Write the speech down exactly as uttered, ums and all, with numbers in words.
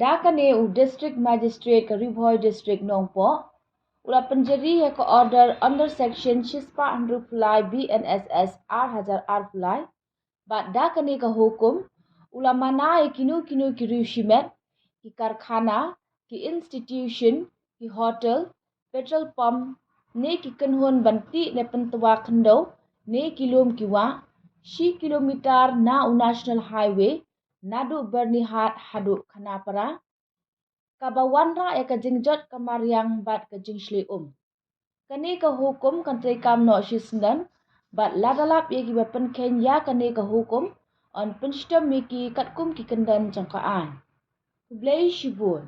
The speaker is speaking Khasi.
Da kane u District Magistrate ka Ri Bhoi District Nongpoh u la pynjari ïa ka order under section shispah hynriew phew lai B N S S ar hajar ar phew lai. Bad da kane ka hukum u la mana ïa kino kino ki riew shimet, ki karkhana, ki institution, ki hotel, petrol pump ne ki kynhun ban tih ne pyntwa khyndew ne ki lum ki wah shi kilometer na u National Highway naduh Byrnihat haduh Khanapara, kaba wanrah ïa ka jingjot ka mariang bad ka jingshlei um. Kane ka hukum kan treikam noh shisyndon bad lada lap ïa kiba pynkheiñ ïa kane ka hukum yn pynshitom ïa ki katkum ki kyndon jong ka aiñ. Khublei shibun.